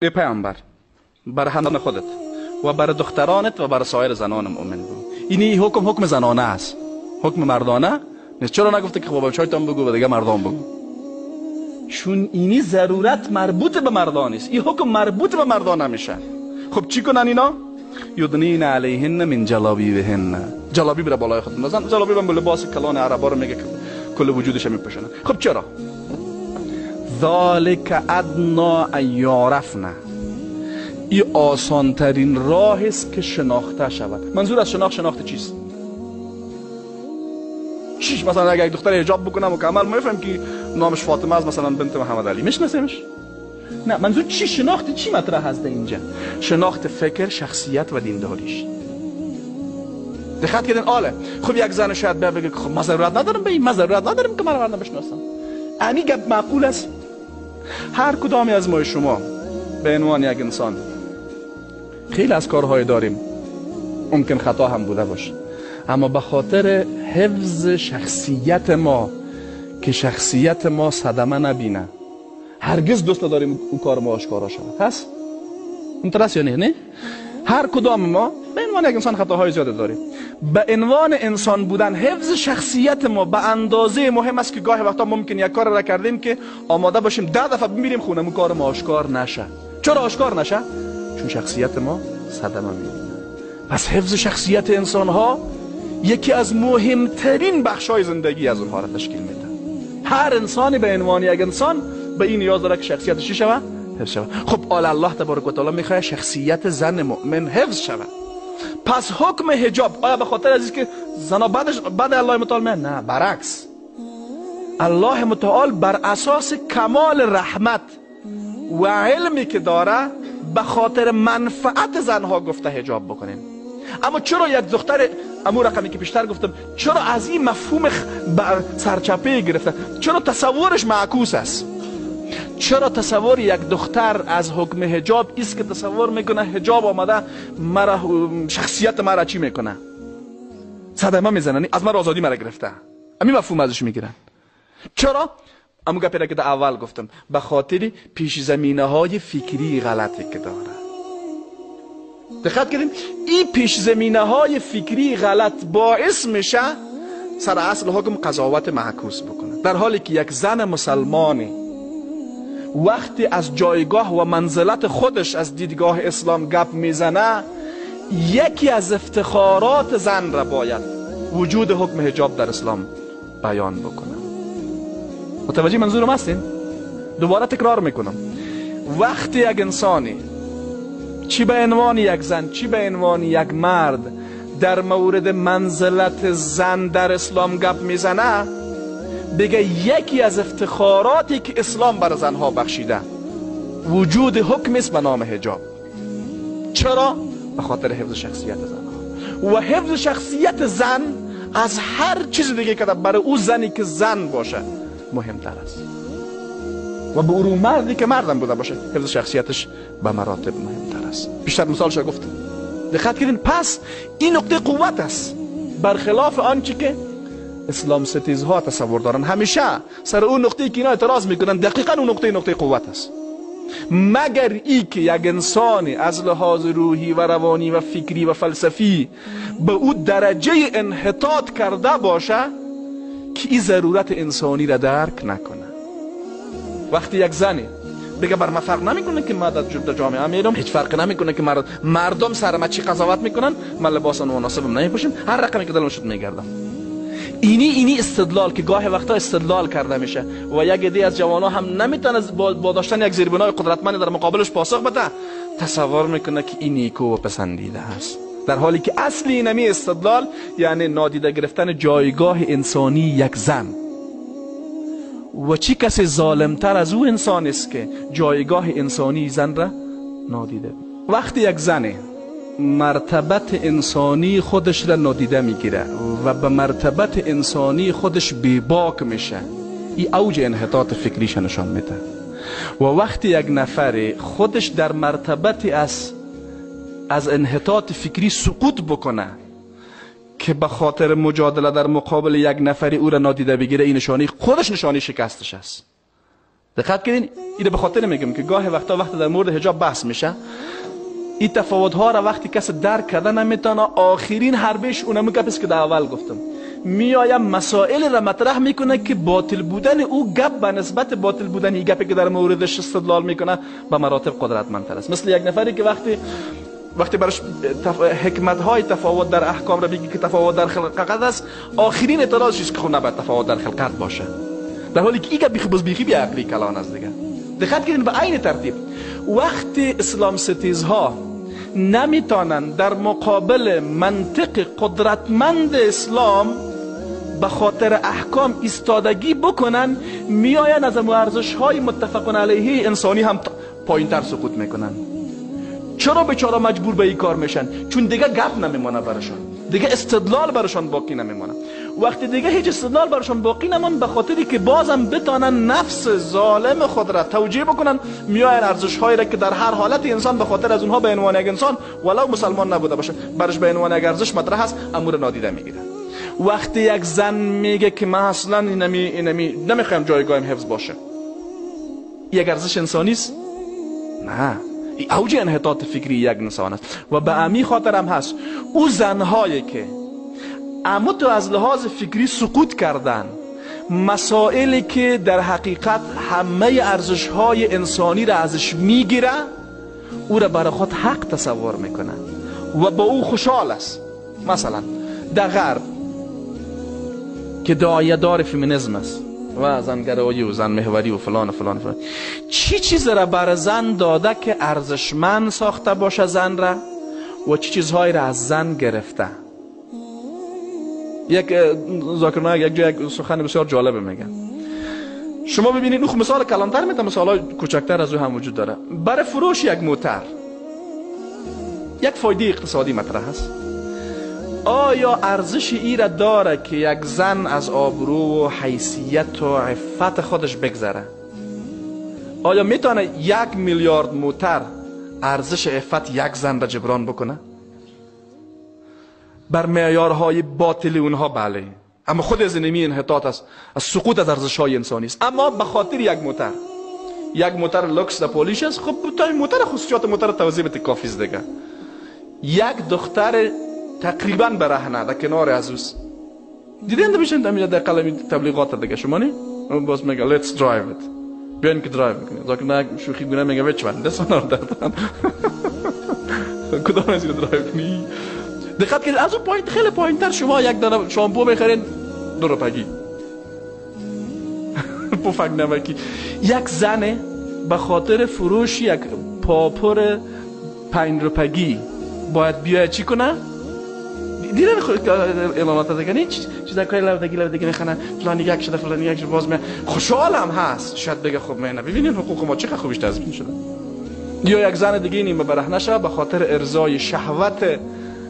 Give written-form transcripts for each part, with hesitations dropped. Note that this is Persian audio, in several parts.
ای پیامبر، بر همسران خودت و بر دخترانت و بر سایر زنان مؤمن بگو. اینی حکم حکم زنانه است، حکم مردانه نیست. چرا نگفته که خب بچه‌هایتان بگو و دیگه مردان بگو؟ چون اینی ضرورت مربوط به مردان است، این حکم مربوط به مردان نمیشه. خب چی کنن اینا؟ یدنین علیهن من جلابیبهن، جلابیب را بالای خود بزن. جلابیب هم لباس کلان عربا رو میگه که کل وجودش میپوشنن. خب چرا؟ ذالک ادنا ان یعرفن، این آسان ترین راه است که شناخته شود. منظور از شناخت، شناخت چیست؟ چیش؟ مثلا اگر یک دختر حجاب بکنه مکمل ما میفهمیم که نامش فاطمه است، مثلا بنت محمد علی، میشناسیمش؟ نه، منظور چی؟ شناخت چی مطرح هست اینجا؟ شناخت فکر، شخصیت و دینداریش. دقت کردین؟ آله خب یک زن شاید بگه خب ما ضرورت ندارم به این، ما ضرورت ندارم که من رو بشناسم. امی گپ معقول است؟ هر کدامی از ما شما به عنوان یک انسان خیلی از کارهای داریم، ممکن خطا هم بوده باشه، اما به خاطر حفظ شخصیت ما که شخصیت ما صدمه نبینه، هرگز دوست نداریم اون کار ما آشکارا شود. هست؟ اون یا نه؟ نه؟ هر کدام ما به عنوان یک انسان خطاهای زیاد داریم. به عنوان انسان بودن حفظ شخصیت ما به اندازه مهم است که گاهی وقتا ممکن یک کار را کردیم که آماده باشیم 10 دفعه بمیریم خونه اون کار ما آشکار نشه. چرا آشکار نشه؟ چون شخصیت ما صدمه میبینه. پس حفظ شخصیت انسان ها یکی از مهمترین بخش‌های زندگی از اونها را تشکیل میده. هر انسانی به عنوان یک انسان به این نیاز داره که شخصیتش چی شود؟ حفظ شود. خب آل الله تبارک و تعالی میخواد شخصیت زن مؤمن حفظ شود. پس حکم حجاب آیا به خاطر از اینکه زنا بعد الله متعال؟ نه، برعکس، الله متعال بر اساس کمال رحمت و علمی که داره به خاطر منفعت زنها گفته حجاب بکنین. اما چرا یک دختر، امو رقمی که پیشتر گفتم، چرا از این مفهوم سرچپه گرفته؟ چرا تصورش معکوس است؟ چرا تصور یک دختر از حکم حجاب است که تصور میکنه حجاب آمده مرا، شخصیت مرا چی میکنه؟ صدمه میزنه، از مرا آزادی مرا گرفته. همین مفهوم ازش میگیرن. چرا؟ امو گپی را که در اول گفتم، به خاطر پیش زمینه های فکری غلطی که داره. دقت کردین؟ این پیش زمینه های فکری غلط باعث میشه سر اصل حکم قضاوت معکوس بکنه، در حالی که یک زن مسلمانی وقتی از جایگاه و منزلت خودش از دیدگاه اسلام گپ میزنه، یکی از افتخارات زن را باید وجود حکم حجاب در اسلام بیان بکنه. متوجه منظورم هستین؟ دوباره تکرار میکنم، وقتی یک انسانی چی به عنوان یک زن چی به عنوان یک مرد در مورد منزلت زن در اسلام گپ میزنه، بگه یکی از افتخاراتی که اسلام بر زنها بخشیده وجود حکم است به نام حجاب. چرا؟ به خاطر حفظ شخصیت زنها. و حفظ شخصیت زن از هر چیز دیگه که برای او زنی که زن باشه مهمتر است، و به او مردی که مردم بوده باشه حفظ شخصیتش به مراتب مهمتر است. بیشتر مثالش گفتم، دقت کردین؟ پس این نقطه قوت است، برخلاف آنچه که اسلام ستیزها تصور دارن. همیشه سر اون نقطه‌ای که اینا اعتراض میکنن دقیقاً اون نقطه قوت است. مگر ای که یک انسانی از لحاظ روحی و روانی و فکری و فلسفی به او درجه انحطاط کرده باشه که این ضرورت انسانی را درک نکنه. وقتی یک زنی بگه بر من فرق نمیکنه که من در جامعه میرم، هیچ فرق نمیکنه که مردم سر من چی قضاوت میکنن، من لباس مناسبم نمیپوشم، هر رقمی که دلم شد میگردم. اینی استدلال که گاهی وقتا استدلال کرده میشه و یک عده از جوانها هم نمیتونه با داشتن یک زیربنای قدرتمند در مقابلش پاسخ بده، تصور میکنه که این نیکو و پسندیده است، در حالی که اصل اینمی استدلال یعنی نادیده گرفتن جایگاه انسانی یک زن. و چی کسی ظالمتر از او انسان است که جایگاه انسانی زن را نادیده. وقتی یک زن مرتبت انسانی خودش را نادیده میگیره و به مرتبت انسانی خودش بیباک میشه، این اوج انحطاط فکریش نشان میده. و وقتی یک نفر خودش در مرتبت از انحطاط فکری سقوط بکنه که به خاطر مجادله در مقابل یک نفری او را نادیده بگیره، این نشانی خودش نشانی شکستش است. دقت کردین؟ اینو به خاطر میگم که گاهی وقتا وقتی در مورد حجاب بحث میشه، این تفاوت ها را وقتی کس درک کرده نمیتونه، آخرین حربش اونمو گپ است که در اول گفتم، میایم مسائل را مطرح میکنه که باطل بودن او گپ به نسبت باطل بودن این گپی که در موردش استدلال میکنه به مراتب قدرتمندتر است. مثل یک نفری که وقتی براش حکمت های تفاوت در احکام را بگی که تفاوت در خلقت است، آخرین اعتراضش است که خب نباید تفاوت در خلقت باشه، در حالی که این گپ باز بیخی بی عقلی کلان است دیگه. دقت کنید، به عین ترتیب وقتی اسلام ستیزها نمیتونن در مقابل منطق قدرتمند اسلام به خاطر احکام ایستادگی بکنن، میاین از ارزش های متفق علیه انسانی هم پایینتر سقوط میکنن. چرا بیچاره مجبور به این کار میشن؟ چون دیگه گپ نمیمانه برشان، دیگه استدلال برشان باقی نمیمانه. وقتی دیگه هیچ استدلال برشان باقی نمان، به خاطری که بازم بتانن نفس ظالم خود را توجیه بکنن، میاین ارزش هایی را که در هر حالت انسان به خاطر از اونها به عنوان یک انسان ولو مسلمان نبوده باشه برش به عنوان یک ارزش مطرح است، امور نادیده میگیرن. وقتی یک زن میگه که من اصلا اینمی نمیخوایم جایگاهم حفظ باشه، یک ارزش انسانی است؟ نه، اوج انحطاط فکری یک انسان است. و به امی خاطر هم هست او زنهایی که اما تو از لحاظ فکری سقوط کردن، مسائلی که در حقیقت همه ارزش‌های انسانی را ازش میگیره، او را برای خود حق تصور میکنه و با او خوشحال است. مثلا در غرب که داعیه دار فمینیسم است و زنگرایی و زن محوری و فلان و فلان و فلان، چی چیز را بر زن داده که ارزشمند ساخته باشه زن را و چی چیزهایی را از زن گرفته؟ یک ذاکر نایک یک جای یک سخن بسیار جالب میگه. شما ببینید، اون مثال کلانتر میته، مثال های کوچکتر از او هم وجود داره. برای فروش یک موتر یک فایده اقتصادی مطرح است. آیا ارزش ای را داره که یک زن از آبرو و حیثیت و عفت خودش بگذره؟ آیا میتونه 1 میلیارد موتر ارزش عفت یک زن را جبران بکنه؟ بر معیارهای باطل اونها بله، اما خود از اینمی انحطاط است، از سقوط از ارزش‌های انسانی است. اما به خاطر یک موتر لوکس در پولیش است، خب تا این موتر خصوصیات موتر توضیح بده کافی است دیگه. یک دختر تقریبا برهنه در کنار از اوست، دیدین میشن در قلم تبلیغات دیگه، شما نی باز میگه let's drive it، بیاین که درایو میکنید. ذاکر نایک شوخی گونه میگه which one، this one or that one، کدام از اینو درایو کنی؟ دقت کنید، از اون پایین خیلی پایین تر شما یک دانه شامپو بخرین 2 روپگی پفک نمکی. یک زن به خاطر فروش یک پاپور 5 روپگی باید بیاید چی کنه؟ دیدن خود اعلانات دیگه نه چیزا که لودگی میخنن، فلانی یک شده فلانی یک شده، باز می خوشحال هم هست، شاید بگه خب من ببینین حقوق ما چقدر خوبش تضمین شده. یا یک زن دیگه نیمه برهنه شه به خاطر ارضای شهوت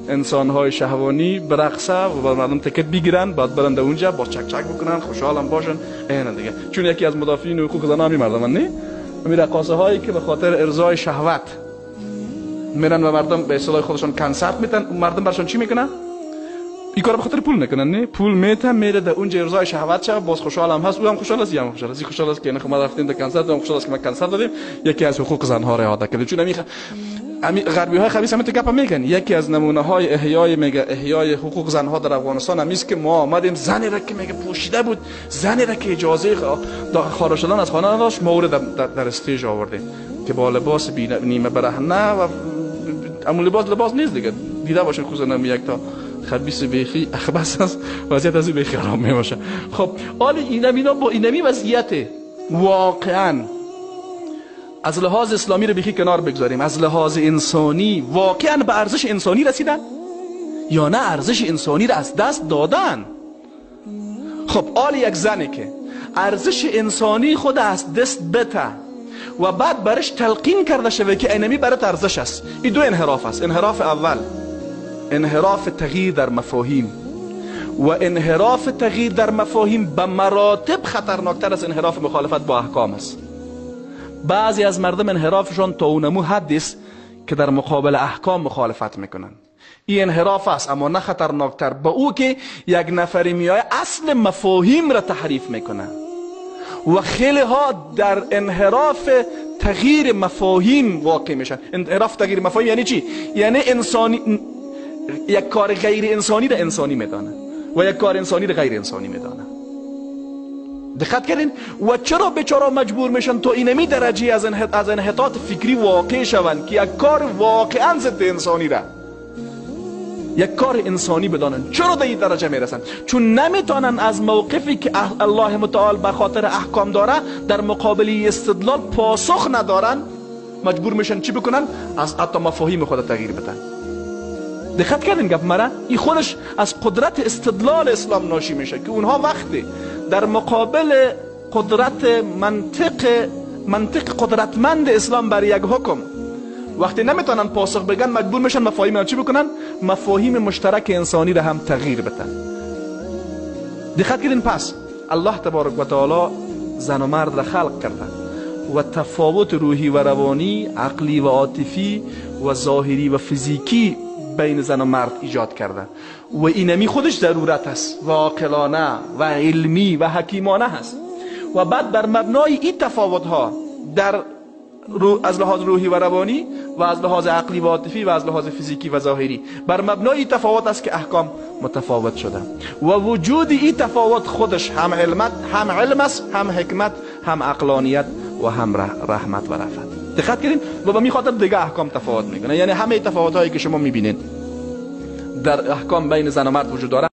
انسان‌های شهوانی برقصه و بر مردم تکت بگیرن، بعد برن اونجا با چک چک بکنن، خوشحال هم باشن. اینا دیگه چون یکی از مدافعین حقوق زنان همین مردمان نه، همین رقاصه هایی که به خاطر ارضای شهوت میرن و مردم به اصطلاح خودشون کنسرت میتن، مردم برشون چی میکنن؟ این کارو به خاطر پول میکنن، نه پول میتن میره در اونجا ارضای شهوت شه، باز خوشحال هم هست، او هم خوشحال است، هم خوشحال است، خوشحال است که نه خب ما رفتیم در کنسرت، هم خوشحال است که ما کنسرت دادیم. یکی از حقوق زنها را ادا کردیم. چون همین غربی های خبیث هم تو گپ میگن، یکی از نمونه های احیای میگه احیای حقوق زنها در افغانستان هم است که ما آمدیم زنی را که میگه پوشیده بود، زنی را که اجازه خارج شدن از خانه نداشت، ما او را در stage آوردیم که با لباس نیمه برهنه و اما لباس نیست دیگه، دیده باشه خصوصا یک تا خبیث بیخی اخبث است، وضعیت از بیخی خراب میباشه. خب حالا اینا با اینمی وضعیت واقعا از لحاظ اسلامی رو بیخی کنار بگذاریم، از لحاظ انسانی واقعا به ارزش انسانی رسیدن یا نه ارزش انسانی رو از دست دادن؟ خب حالا یک زنی که ارزش انسانی خود از دست بته و بعد برش تلقین کرده شوه که اینمی برات ارزش است، این دو انحراف است. انحراف اول انحراف تغییر در مفاهیم، و انحراف تغییر در مفاهیم به مراتب خطرناکتر از انحراف مخالفت با احکام است. بعضی از مردم انحرافشان تا اونمو حد است که در مقابل احکام مخالفت میکنن. این انحراف است اما نه خطرناکتر با او که یک نفری میای اصل مفاهیم را تحریف میکنه و خیلی ها در انحراف تغییر مفاهیم واقع میشن. انحراف تغییر مفاهیم یعنی چی؟ یعنی انسانی یک کار غیر انسانی را انسانی میدانه و یک کار انسانی را غیر انسانی میدانه. دقت کردین؟ و چرا بیچاره مجبور میشن تا اینمی درجه از انحطاط فکری واقع شوند که یک کار واقعا ضد انسانی را یک کار انسانی بدانن؟ چرا در این درجه میرسن؟ چون نمیتونن از موقفی که الله متعال به خاطر احکام داره در مقابل استدلال پاسخ ندارن، مجبور میشن چی بکنن؟ از حتی مفاهیم خود تغییر بدن. دقت کردین گپ مرا؟ این خودش از قدرت استدلال اسلام ناشی میشه که اونها وقتی در مقابل قدرت منطق قدرتمند اسلام بر یک حکم وقتی نمیتونن پاسخ بگن، مجبور میشن مفاهیم چی بکنن؟ مفاهیم مشترک انسانی را هم تغییر بدن. دقت کردین؟ پس الله تبارک و تعالی زن و مرد را خلق کرده و تفاوت روحی و روانی، عقلی و عاطفی و ظاهری و فیزیکی بین زن و مرد ایجاد کرده و اینمی خودش ضرورت است و عاقلانه و علمی و حکیمانه هست. و بعد بر مبنای این تفاوت ها در از لحاظ روحی و روانی و از لحاظ عقلی و عاطفی و از لحاظ فیزیکی و ظاهری، بر مبنای این تفاوت است که احکام متفاوت شده و وجود این تفاوت خودش هم علم است، هم حکمت، هم عقلانیت و هم رحمت و رفت. دقت کردین؟ و به می خاطر دیگه احکام تفاوت میکنه. یعنی همه تفاوت هایی که شما میبینید در احکام بین زن و مرد وجود داره.